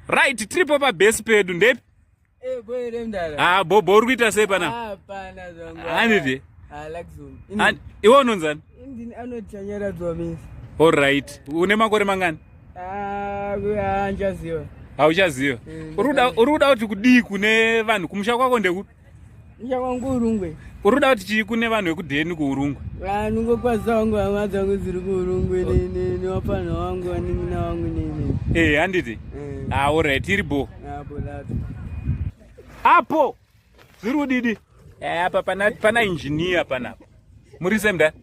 Right, tiripo pabhesi pedu ndepi? Eh, Ah, bhobho uri kuita sei panapa? Hapana zvangu. Handiti? Ah, Luxon. Iwe unonzani? Indini anotanyaradzwa misi. Alright. Une makore mangani? Ah, handichaziva. Hauchaziva. Uri kuda kuti kudii kune vanhu kumusha kwako ndekupi? Musha kwangu Urungwe. Uri kuda kuti chii kune vanhu vekudheni kuUrungwe? Vanhu ngokwazisa wangu hama dzangu dziri kuUrungwe newapfanha wangu vanin'ina wangu nene. Eh, handiti? Eh. Ah, alright, iri bho. Apo lato. Apo. Zviri kudidi? Eh, apa pana engineer panapa. Muri sei mudhara?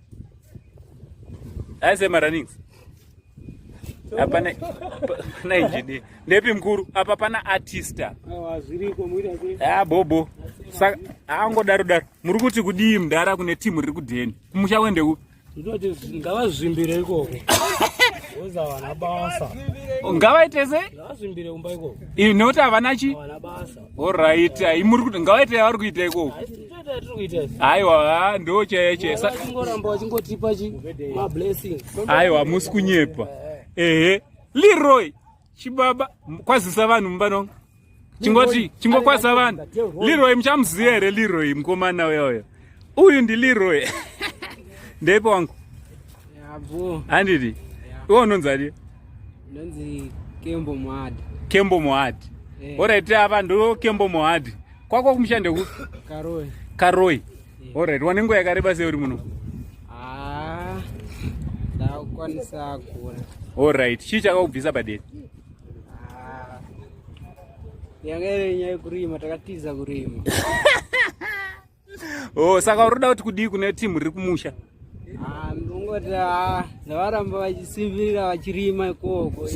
Aise marunnings. Hapana pana engineer. Ndepi mukuru? Apa pana artist apa. Awa zviriko muita sei? Ah, bobo. Saka angodaro daro. Muri kuti kudii mudhara kune team riri kudheni? Kumusha kwende kupi? Ndinoti ngavazvimbire ikoko. Woza vana basa. Ngavaite sei? Ngavazvimbire kumba ikoko. Ii nekuti havana chi? Havana basa. Alright, ai muri kuti ngavaite yavari kuita ikoko. Toita yatiri kuita izvi. Aiwa, ah, ndo chaiye chaiye. Vachingoramba vachingotipa chi ma blessings. Aiwa, musi kunyepa. Ehe. Leroy chibaba kwazisa vanhu mumba nonga. Chingoti chingokwazisa vanhu. Leroy muchamuziva here Leroy mukomana uya uya. Uyu ndi Leroy. Ndepi wangu? Yabo. Handiti? Iwe unonzi ani? Ndonzi Kembo Mwadi. Kembo Mwadi. Eh. Alright, ava ndo Kembo Mwadi. Kwako kumusha ndekupi? Karoi. Karoi. Alright, wane nguva yakareba sei uri muno? Ah. Ndakukwanisa kura. Alright, chii chakakubvisa padeni? Ah. Yanga iri nyaya yekurima, takatiza kurima. Oh, saka uri kuda kuti kudii kune timu riri kumusha? Ah, ndongoti ah, ndavaramba vachisimbirira vachirima ikoko.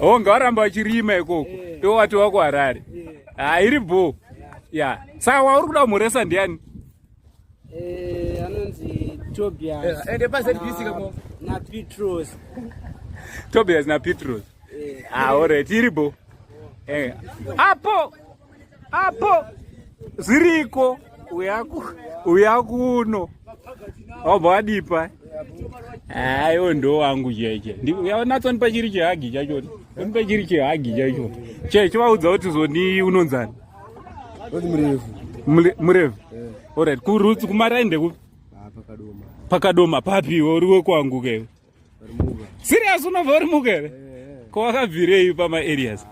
Oh, ngavaramba vachirima ikoko. Iwe wati wako Harare. Ah, iri bho. Ya. Saka wauri kuda kumhoresa ndiani? Eh, anonzi Tobias. Ende pa ZBC kako. Na Petros. Tobias na Petros. Ah, alright, iri bho. Eh. Apo. Apo. Zviriko. Uya kuno. Wabva wadipa. Aiwo ndo wangu cheche. Uyanatso chiri chehagi chacho. Ndipe chiri chehagi chacho. Che chivaudza kuti zoni unonzani? Ndonzi Murevu. Murevu. Alright, kurutsi kumaraini ndekupi? Ah, pakadoma. Pakadoma papi uri wekwangu ke. Vari muka. Serious unobva uri muka here? Ko wakabvirei pama areas?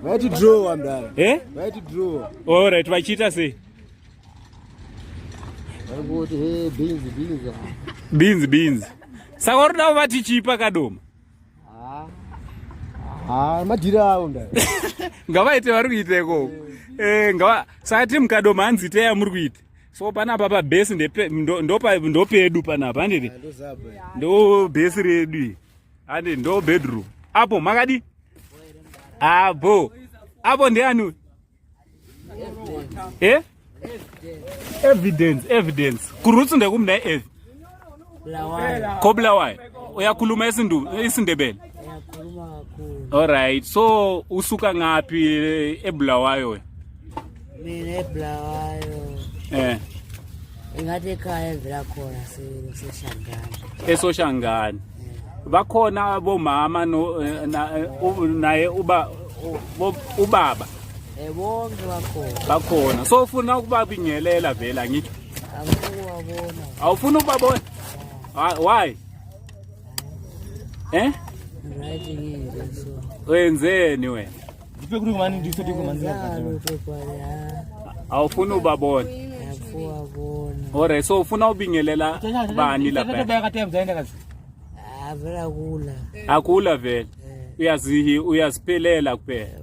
Vaiti draw mdara. Eh? Vaiti draw. Alright, vachiita sei? Vari kuti hey beans beans. Beans beans. Saka uri kuda kuvati chii pakadoma? Ah. Ah, madhira avo mdara. Ngavaite vari kuita ikoko. Eh, ngava saka ti mukadoma hanzi itei yamuri kuita. So panapa pa base ndepe ndopa ndopedu panapa handiti? Ndozapa. Ndo base redu iyi. Handi ndo bedroom. Apo makadi? Apo. Apo ndiani? Eh? Evidence, evidence. Kurutsu ndekumna ev. Kobulawayo. Uyakhuluma isiNdebele? Ngiyakhuluma kakhulu. Alright. So usuka ngapi eBulawayo wena? Mina eBulawayo. Eh. Ingathi ekhaya evela khona seshangane. Esoshangane. Bakhona bomama no naye uba ubaba. Eh, bonke bakhona. Bakhona. So ufuna ukubabingelela vele angithi? Angifuni ukubabona. Awufuni ukubabona? Why? Eh? Right nginje so. Wenzeni wena? Awufuni ubabona. Ngiyabona. Alright, so ufuna ubingelela bani lapha? Ah, vele akula. Akula vele. Uyazi uyaziphelela kuphela.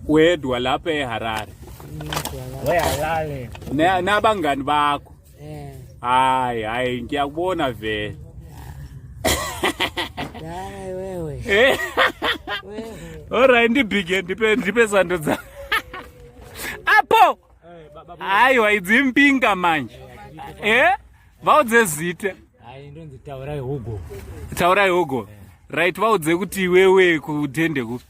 Wedwa lapha eHarare. Wehalale. Nabangani bakho. Eh. Hayi, hayi ngiyakubona vele. Hayi wewe. Eh. Wewe. Alright, ndibhike ndipe sando dza. Apo. Aiwa idzi mpinga manje. Eh? Vaudze zita. Hayi ndonzi Taurai Hugo. Taurai Hugo. Right, vaudze kuti iwewe kudhende kupi?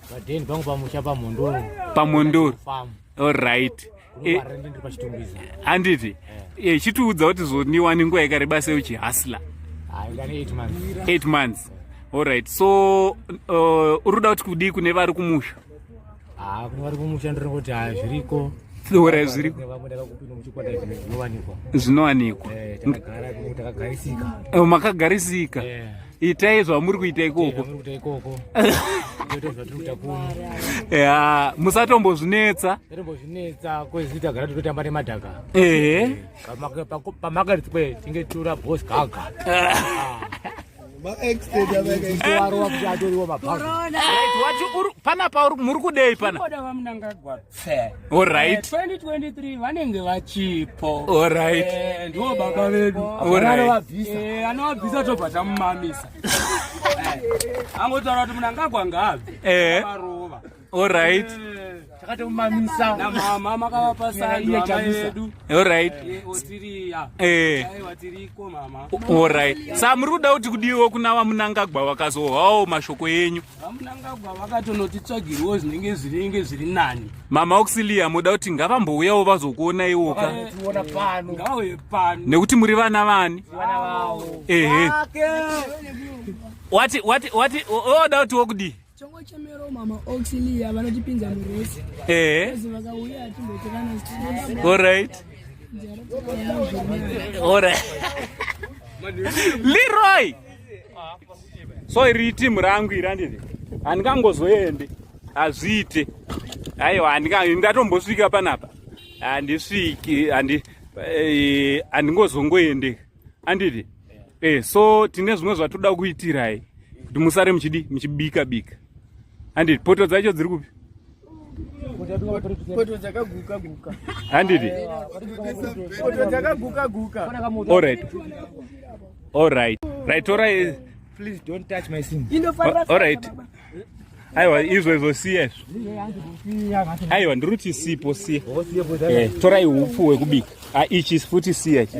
Padheni pangu pamusha paMhondoro. PaMhondoro. Farm. Alright. Kunovarende ndiri paChitungwiza. Handiti? Eh, chitiudza kuti zvoniwa nenguva yakareba sei uchihasla. Hayi, ndane 8 months. 8 months. Alright, so uri kuda kuti kudii kune vari kumusha? Ah, kune vari kumusha ndiri kuti ha zviriko. Alright, zviriko. Vamwe ndakakupinda muchikwata zvino zvinowanikwa. Zvinowanikwa. Eh, takagara kuno takagarisika. Makagarisika. Eh. Itai zvamuri kuita ikoko. Zvamuri kuita ikoko. Ndoto zvatiri kuita kuno. Ya, musatombozvinetsa. Tatombozvinetsa kwezi tagara tototamba nemadhaka. Ehe. Pamakati kwe tinge tora boss gaga. Tovarova kuti atoriwo mabhazi. Right, wati uri panapa uri muri kudei pana? Koda vaMnangagwa pfe. Alright. 2023 vanenge vachipo. Alright. Ndiwo baba vedu. Alright. Anovabvisa tobva tamumamisa. Angotaura kuti Mnangagwa ngaabve. Varova. Alright. Takatomumamisa. Namama makavapa sando Iye hama Chamisa. yedu. Alright. Otiriya. Aiwa tiriko mama. Alright. Sa muri kuda kuti kudiwo kuna vaMnangagwa vakazohwawo mashoko enyu? VaMnangagwa vakatonotitsvagirwo zvinenge zviri nani. Mama Auxilia, muda kuti ngavambouyawo vazokuonaiwoka? Tiona pano. Ngavauye pano. Nekuti muri vana vani? Vana vavo. Ehe. Wati oda kuti wokudii? Chongochemero mama Auxilia vanotipinza muresi. Ehe. Ezi vakauya hatimboitirana stress. Alright. Leroy. So iri timu rangu iri, handiti? Handingangozoendi. Hazviite. Aiwa, ndingatombosvika panapa. Handisviki, handingozongoendi. Handiti? So tine zvimwe zvatoda kuitirai kuti musare muchidi muchibika bika. Handiti? Poto dzacho dziri kupi? Poto dzakaguka guka. Handiti? Poto dzakaguka guka. Alright. Right, torai. Please don't touch my thing. Alright. Aiwa, izvo izvo siya izvo. Aiwa, ndiri kuti sipo siya. Torai upfu hwekubika. Ah, ichi futi siya ichi.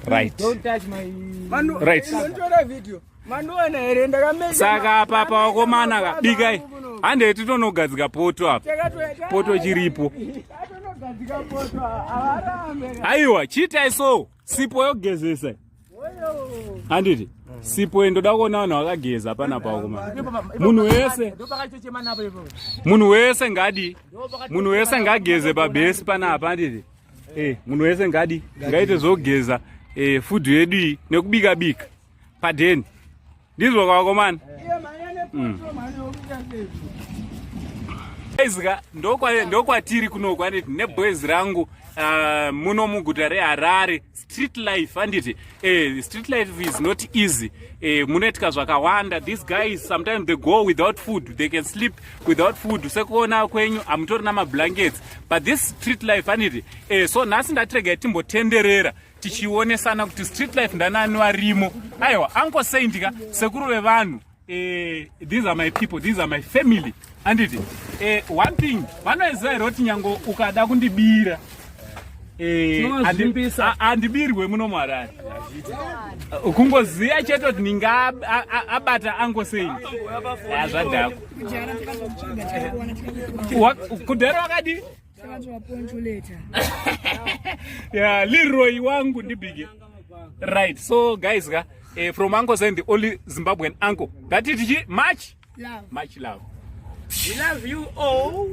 Right. Don't touch my Right. Ndinotora video. Mandiona here ndakamenya. Saka apa pawakomana ka bikai. Handei titonogadzika poto apa. Poto chiripo. Tatonogadzika poto havarambe. Aiwa, chiitai so. Sipo yogezesa. Handiti? Sipo ndoda kuona vanhu vakageza panapa wakomana. Munhu wese Ndopakatochema napo ipo. Munhu wese ngadi, munhu wese ngageze pabhesi panapa, handiti? Munhu wese ngadi ngaite zvogeza food yedu iyi nekubika bika padheni. Ndizvo kawakomana? Guys, ndokwatiri kunoku, handiti? Neboys rangu muno muguta reHarare. Street life, handiti? Street life is not easy. Munoitika zvakawanda. These guys, sometimes they go without food, they can sleep without food. Sekuona kwenyu hamutorina mablankets, but this street life, handiti? So nhasi ndatiregai timbotenderera tichionesana kuti street life ndanani varimo. Aiwa, Uncle Saint ka, sekuru vevanhu. These are my people, these are my family, handiti? One thing vanoziva here kuti nyange ukada kundibira, Tinozvimbisa. handibirwe muno muHarare. Kungoziva chete kuti ninga abata Uncle Saint, zvadhako. Kudhara takazokutsvaga takakuwana tikakupa. Kudhara wakadi Takatovaponchuleta. Yeah, Leroy wangu ndibige. Right, so guys ka, from Uncle Saint, the only Zimbabwean uncle, ngatiti chi much Love. Much love. We love you all.